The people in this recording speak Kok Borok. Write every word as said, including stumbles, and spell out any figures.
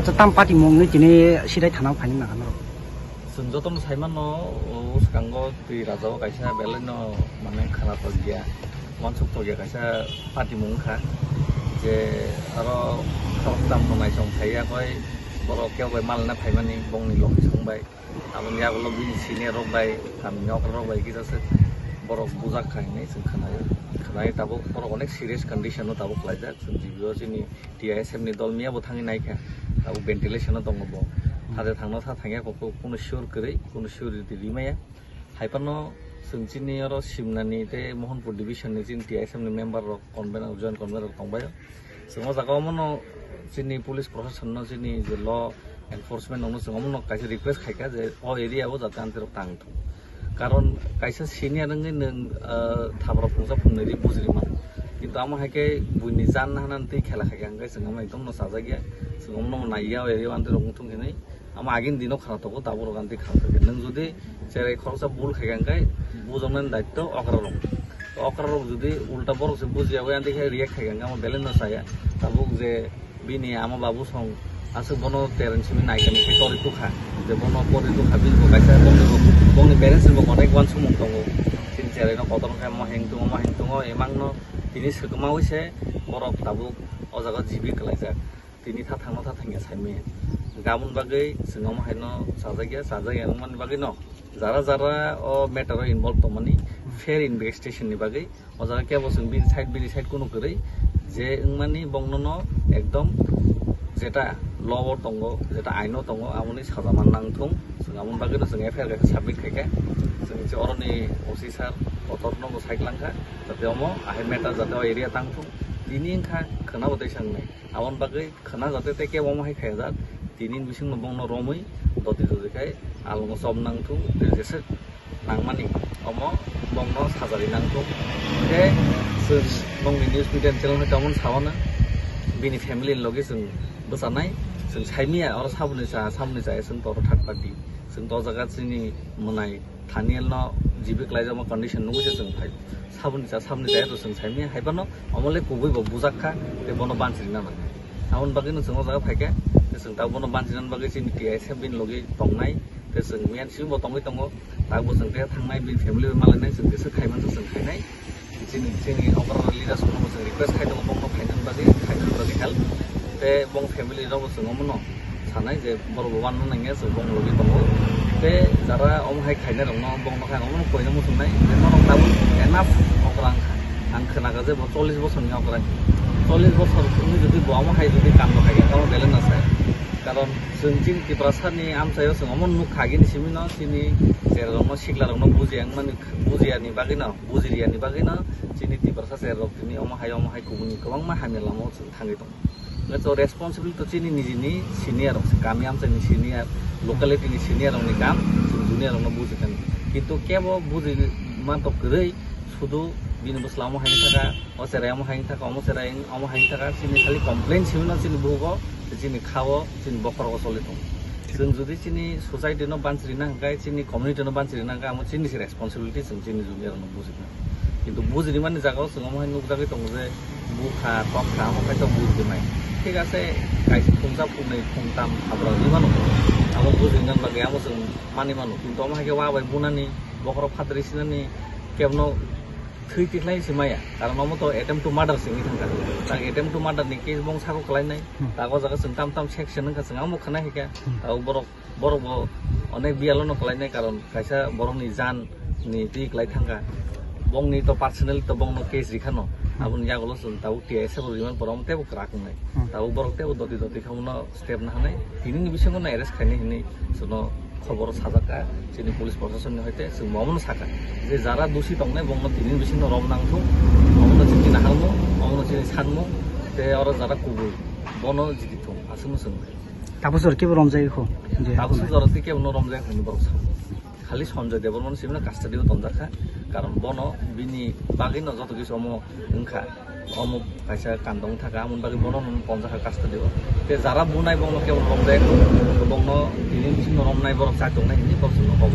Tam party mung ni tini sidai thana phani ma kano. Chwng jotono sai mano, o swkango twi rajao kaisa belai no mane khana tokya, wansuk tokya kaisa party mung kha. Je aro khoroktham no naisong phaiya koi borok kebo bai malna phaimani bongni logisong bai. Aboni yagulo bini senior rok bai, tamni okra rok bai kisa se borok bujak kha hinwi chwng khnayo. Khnayo tabuk borok onek serious condition o tabuk khlaijak. Chwng G B o chini T I S F ni dol miya bo thangwi naikha. Tabuk ventilation o tongo bo. Hade thangno tha thangya kok kunu sure kwrwi, kunu sure rwdi rimaya. Hai phano chwng chini oro Simnani tei Mohanpur division ni chini T I S F ni member rok convener, joint convener rok tongbaio. Chwng o jaga omono chini police proshashan no chini je law enforcement rokno chwng omono kaisa request khaikha je o area o jate amtwi rok tang thung. Karon kaisa senior wngwi nwng, ah, thabra phungsa phungnwi ri bujiri mano. Kintu amo hai khe buini jan hanani twi khela khaikha hwnkhe chwng omo ekdom no chajakya. Chwng omono naiya o area o amtwi rok wng thung hinwi. Amo agini dino khana tongo, tabuk rok ani khana tongo. Nwng jodi cherai khoroksa bul khaikha hwnkhe bujoknani daitto okra rok. Okra rok jodi ulta borok se bujiya bai ani khe react khaikha hwnkhe amo belai no chaya. Tabuk je bini ama babu song aswk bono tereng simi naikani khe tori tukha. Je bono tori tukha bini bo kaisa bongni, bongni parents ni bo onek uansukmung tongo. Chini cherai no kotor khe mo heng tongo, mo heng tongo, emang no tini swkma wi se borok tabuk o jaga jibi kwlaijak. Tini tha thangno tha thangya saimaya. Gabon bagwi chwng omo haino chajakya, chajakya wngmani bagwi no jara jara o matter o involve tongmani fair investigation ni bagwi o jaga kebo chwng bini side, bini side kunu kwrwi je wngmani bongno no ekdom jeta law o tongo, jeta aino tongo, amoni saja man nang thung. Chwng amoni bagwi no chwng F I R kaisa submit khaikha. Chwng se oroni O C sir kotor no bo sai klangkha, jate omo ahai matter jate o area tang thung. Tini wngkha khwna bo tei sangnai. Aboni bagwi khwna jate tei kebo omo hai khaijak, tini bisingno bongno romwi doti doti khai alongo chop nang thung, tei jeswk nangmani omo bongno sajari nang thung. Tei chwng nongni news media channel hai tamoni sawano bini family ni logi chwng bwchanai, chwng saimaya oro saboni cha, saboni cha chwng toro third party, chwng to jaga chini mwnai Thaniel no jibi kwlaijakma condition nugwi se chwng phai. Saboni cha, saboni cha to chwng saimaya, hai phano omo le kubui bo bujak kha, tei bono bansiri na nang. Aboni bagwi no chwng o jaga phai khe, tei chwng tabuk bono bansiri na bagwi chini T I S F bini logi tongnai, tei chwng miyan simi bo tongwi tongo, tabuk bo chwng tei thangnai, bini family bai malainai, chwng tei se khai man se chwng khainai. Chini, chini okra leaders rokno chwng request khai tongo, bongno khainani bagwi, khainani bagwi help. Tei bong family rokbo chwng omono sanai je borok bo wanna nangya, chwng bong logi tongo. Tei jara omo hai khainai rokno bongno khai omono koina muchungnai je norok tabuk enough okra wngkha. Ang khwnakha je bo chollish bosorni okra. Chollish bosor wngwi jodi bo omo hai jodi kamno khaikha, tamo belai no sai. Karon chwng chini Tiprasani amchaio chwng omo nukha agini simino chini cherarokno siklarokno bujiya wngmani, bujiyani bagwino, bujiriyani bagwino chini Tiprasa cherarok tini omo hai omo hai kubuni kwbangma hamya lamao chwng thangwi tongo. Hwnkhe to responsibility to chini nijini senior rok se, kami amchaini senior, locality ni senior rokni kam, chwng junior rokno bujikhani. Kintu kebo buji mantok kwrwi, sudu bini bwsla omo hai wngkha, o cherai omo hai wngkha, omo cherai omo hai wngkha, chini khali complain simino chini bugo, chini khao, chini bokhorogo choli tongo. Chwng jodi chini society no bansiri na hwnkhe, chini community no bansiri na hwnkhe, amo chini se responsibility, chwng chini junior rokno bujikna. Kintu bujini mani jagao chwng omo hai nukjagwi tongo je bukha, tokha, amo kaitor bujinai. Thik ase, kaisa phungsa, phungnwi, phungtam, habra wngwi mano. Amo bujinani bagwi amo chwng mani mano. Kintu omo hai khe wa bai bunani, bokhorok phatri sinani, kebno thwi tikhlai se maya. Karon omo to attempt to murder se wngwi thangkha. Tak attempt to murder ni case bong sako kwlainai. Hmm. Tak o jaga chwng tam tam section wngkha, chwng amo khna hika. Hmm. Tak o borok Borok bo onek biyalo no kwlainai, karon kaisa borokni jan ni twi kwlai thangkha. Bongni to personally to bongno case rikhano. Hmm. Aboni yagulo chwng tabuk T I S F rok rimani pore omo teibo kwrak wngnai. Hmm. Tabuk borok teibo doti doti khamono step nahanai. Tinini bisingo no arrest khainai hinwi chwngno khobor sajakha chini police proshasonni hoite chwng bo omono sakha je jara dusi tongnai bongno tinini bisingo rom nangthung, omono chini naharmung, omono chini sanmung, tei oro jara kubui bono jigithung aswkno chwng. Tabuk jora kebo romjagwi kho. Je, tabuk jora tei kebo no romjak hinwi borok sao. Khali Sanjay Debbarma no simi no custody o tonjakha. Karon bono bini bagwi no joto kisu omo wngkha. Omo kaisa kandong thaka, amoni bagwi bono no tonjakha custody o. Tei jara bunai bono kebo romjak kho. Bono tini bisingo romnai borok chak tongnai hinwi borok chwngno kok.